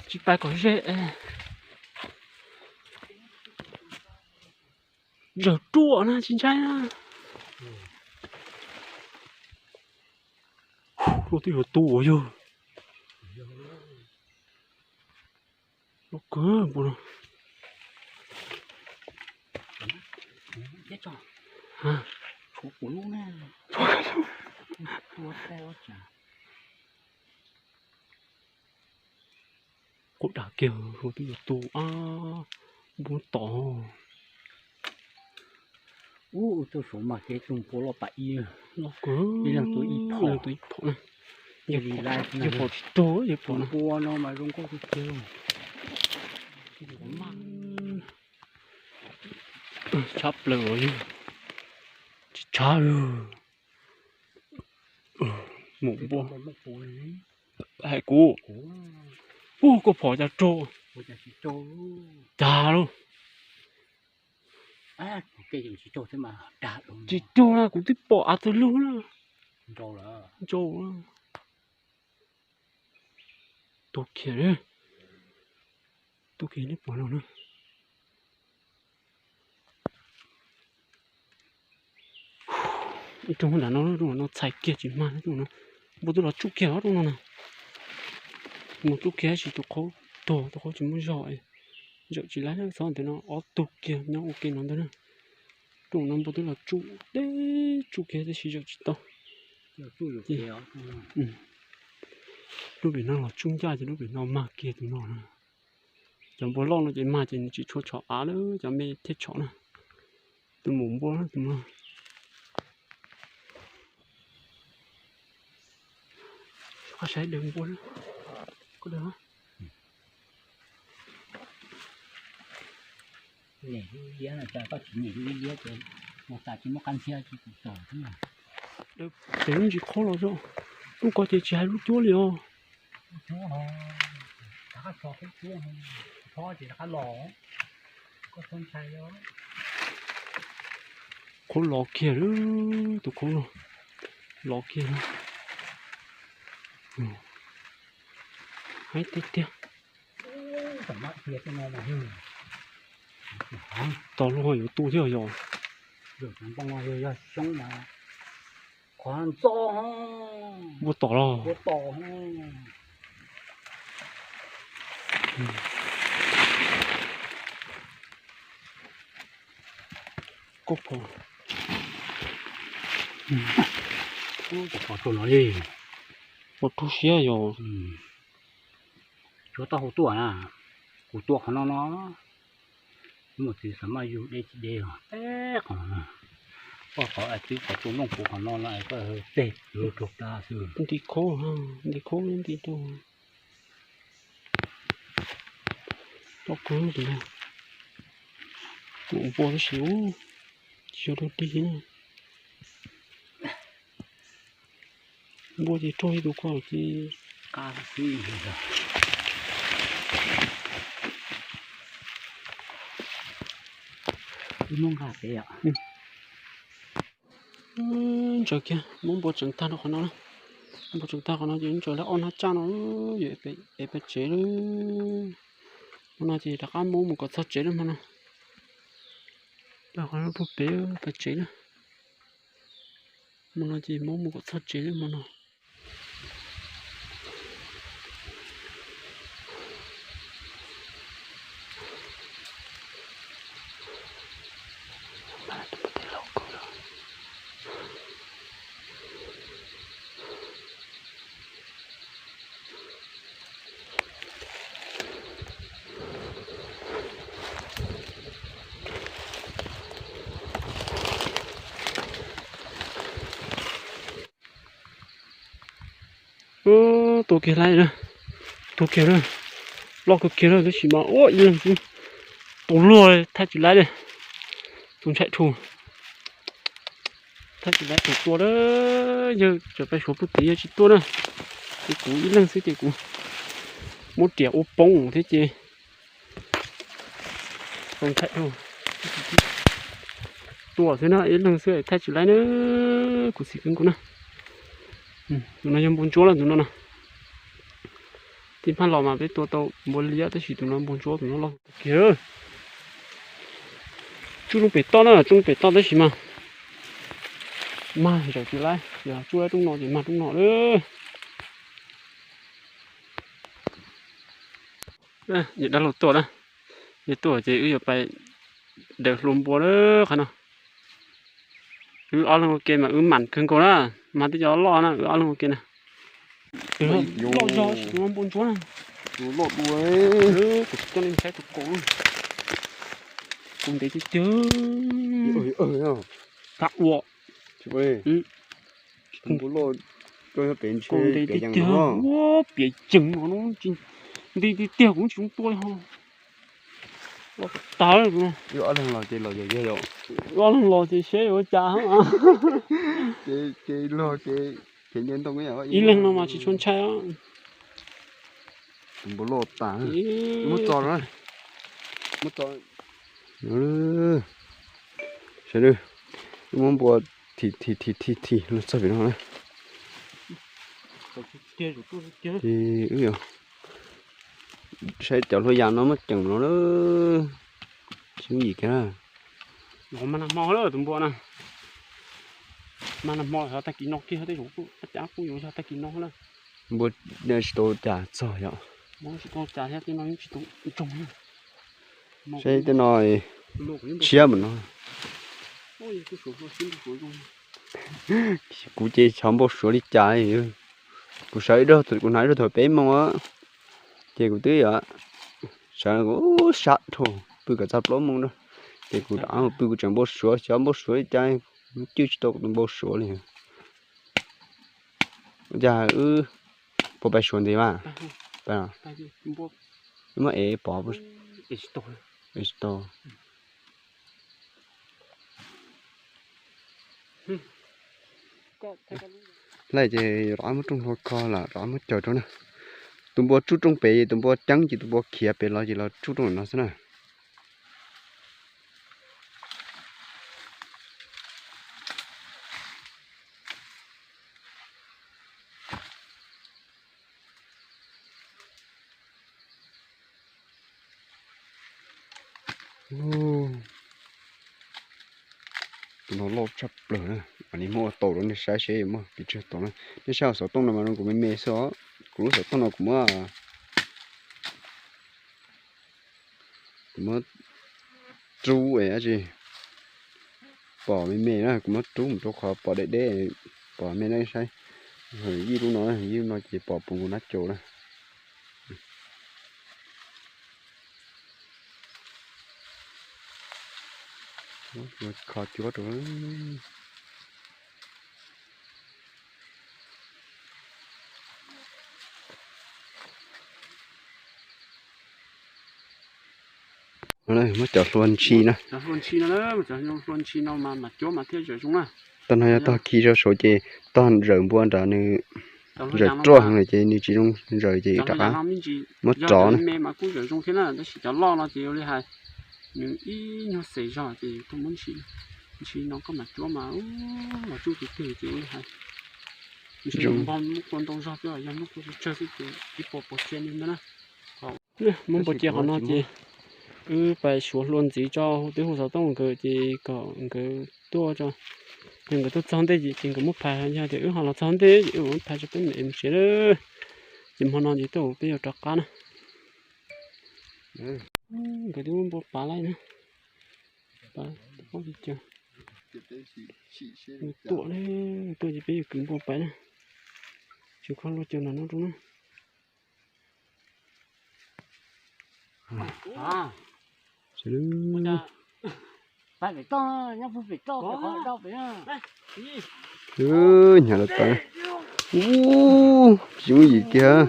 Tsis pais kom ze. Zawm ruaj na, tsis ntshai na. Luaj twb yuav tu uas yog. Loj kawg npua no. Quv dag kiag, luaj twb yuav tu ab, npua tom. Ub, tus saum mas ces tus npua loj pam ib, loj kawg, ib leeg tua ib phom na. Yawg pom tsis raug, yawg pom npua no mas zoo nkauj tiag tiag. Tshab plaws os, tsis tshab. Mus npua. Hais kuv, ub, koj phom cas raug, cas lauj? Tsis raug na, kuv twb pom av tawg lug na. Ntsau, tuag kiag, tuag kiag nej pom no na. Ib rooj nram no, rooj no txhais kiag tsis mag, rooj no npua twb los tsuj kiag os, rooj no na. Mus tsuj kiag tab sis tus qhaub tuag, tus qhaub tsis muaj zog, zawm tsis laib, txhob ntawm no ob tug kiag nyob ua ke no ntag na. Rooj no npua twb los tsuj, tsuj kiag tab sis zawm tsis tau. Lub pem no los tsuj ncaj ces lub pem no mag kiag tus no na. Cov npua loj no ces mag ces nws tsis tshua tshov av lawm, cov me thiaj tshov na. Tus maum npua tus no. Koj saib daws npua na. Koj daws. Niam lub liab no, cas koj tsis niam lub liab ces mus tas tsis muaj qab ntxhiab tsis tus txaus xwb. Ces lub ntsis qhaub los zoo, lub ko ces tsis hais lub cuab li os. Qhaub los kiag, tus qhaub no los kiag. Haib tiag tiag. Tos luag yuav tu thiab yog. Yog xyoob mas qhov ntxo, npua tom los. Koj pom, pom rau siab yog. Tshuav taub hau tuaj na, kuv tua qhov no no, mus txiv xav maj yug deb tsis deb os. Qhov no, koj qhov twb qhov tua nplooj kuv qhov no no es koj teg luag rau tas xwb. Nti khaub, nti khaub nti rau. Tau kawg li, tus npua tab sis tsis yog dog dig na. Npua ces raug ib tug ko ces qab xwb. Ntsaws kiag, muab npua tseev tag rau qhov no na. Npua tseev tag qhov no ces ntsaws lawm ob hnab tsaj no, yuav ev pem tsev lawm. Hmo no ces rov qab muab mus kom txog tsev lawm hmo no. Qhov no puag pem pem tsev na. Hmo no ces muab mus kom txog tsev lawm hmo no. Tua kiag laib na, tua kiag na, loj kawg kiag na, tab sis mas ua ib leeg xwb, tus luag thaij tsis laib li, tus ntshai dhau, thaij tsis laib tus tua na, yawg tseem pais suav puag tid yawg tsis tuaj na, ces kuv ib leeg xwb ces kuv muab riam ua poob thiab ces tus ntshai dhau tua xwb na, ib leeg xwb thaij tsis laib na, kuv xim kawg nkaus na. Tus no yog npua ntsuab lawm tus no na. Tib pab los mas peb tua tau npua liab tab sis tus no npua ntsuab tus no loj kiag. Tsuj rooj pem toj na, tsuj rooj pem toj tab sis mas mag zawm tsis laib, yog tsuj rooj no ces mag rooj no lawm. Yog dab laug tuaj na, yog tuaj ces wb yuav pais daws hlua npua lawm qhov no. Wb ob leeg ua ke mas wb mam kawg nkaus na, mag tej cov loj na, wb ob leeg ua ke na. Loj zog tus no npua ntsuab na. Kuv tsis coj nej saib tus kaus. Kaus ntev tiag tiag. Kaus ua. Kaus ntev tiag tiag, ua piam ceev no, nti tiag tiag kuv tsis zoo tua li ho. Los tag, ob leeg los ces seb yuav ua cas. Ib leeg no mas tsis tshua ntshai. Tus npua loj tas, muab tso, muab tso. Sawv daws, muab npua thim thim thim thim thim los txog pem no na. Ces wb yuav saib cov hlua yas no muab ceem no na. Tsis muaj yim kiag na. Mas nag hmo lawm tus npua na. Mas nag hmo xyov tag kis no kiag tej zaum, tab cas kuj yuav yog tag kis no na. Npua tsis tau cas txog yom. Tsis tau cas thiab, tej no tsis tau ntsoog. Saib tej no tshiab mas no. Kuv ces xyov npau suav li cas. Kuv sawv ib, kuv hnav ib zaug thaum peb moos, ces kuv twb sawv sab dhau pw kom txog plaub moos na. Ces kuv rov qab mus pw kuv tseem npau suav, xyov npau suav li cas, cwj tsis tau tus npau suav li. Ua cas wb puas pais suav ntev mas? Wb muab ev pov, tsis tau. Lawm ces rov qab muab rooj hlua kho lawm rov qab muab caws rau na. Tus npua tsuj rooj pem, tus npua ceeb ces tus npua khiav pem los ces los tsuj rooj no xwb na. Tus no loj tshaj plaws na, mam li muab ua tau rau nej saib seb muaj pes tsawg tau na. Nej saib xov tooj no mas no kuv me me xwb os, kuv lub xov tooj no kuv muab, kuv muab rub es dab tsi pom me me na, kuv muab rub mus rau qhov pom deb deb, pom me na saib. Yij lub no, yij lub no ces pom puv nkaus nab cau na. Kho cuab rau. Muab cov hlua ntshi na. Tag no yog tog khi rau saud ces tog zawm npua nrad nws zawm ruaj heev lawm ces nws tsis zoo zawm ces rov qab muab rov na. Tab sis cov loj no ces ua li hais, nws ib nyuag xes zog ces koj muab ntshi, ntshi no koj mam cuab mas los tsuj tus twg ces ua li hais. Npog muab kua ntau zog xwb, yog muab kua tsawg xwb ces ib puas puas cia li ntawd na. Muab npua cia qhov no ces wb pais suav hlua ntxiv tso, twb hu xov tooj nkawd ces kom nkawd tuaj tso. Yog nkawd tuaj txog ntej ces nkawd muab phais, yog tias wb ho los txog ntej ces wb muab phais tso peb mam mus tsev lawm. Ces hmo no ces tuaj peb yuav rov qab na. Nkawd twb muab npua pav laij na. Pav, tuaj, tuaj ces peb yuav kwv npua pais na. Tsis kho luaj caw no no rau na. Hnyav lawm tas. Ub, tsis muaj yim kiag.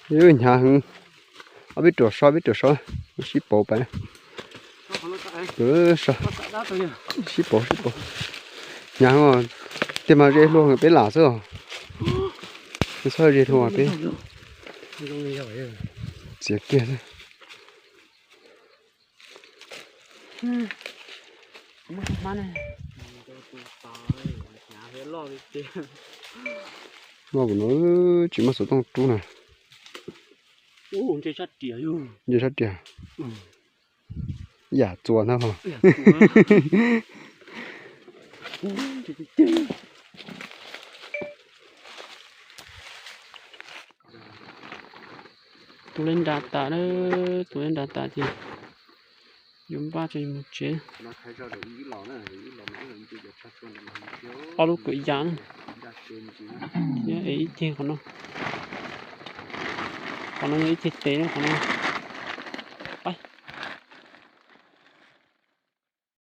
Hnyav heev. Ob peb ruam so, peb ruam so, sib pauv pais. Sib pauv, sib pauv. Hnyav heev, tej mas ze hlua peb lam xwb os. Txhob ze hlua peb txiav kiag xwb. Muab hmab ne. Loj kuv no, tsis muaj xov tooj rub na. Ntsej sab riam yog. Ntsej sab riam. Yam txuas ntag. Tus li nra tas, tus li nra tas ces yuav npaj tso mus tsev. Ob lub kwm yam na. Thiab es ib ceg qhov no. Qhov no yog ib ceg tes na qhov no.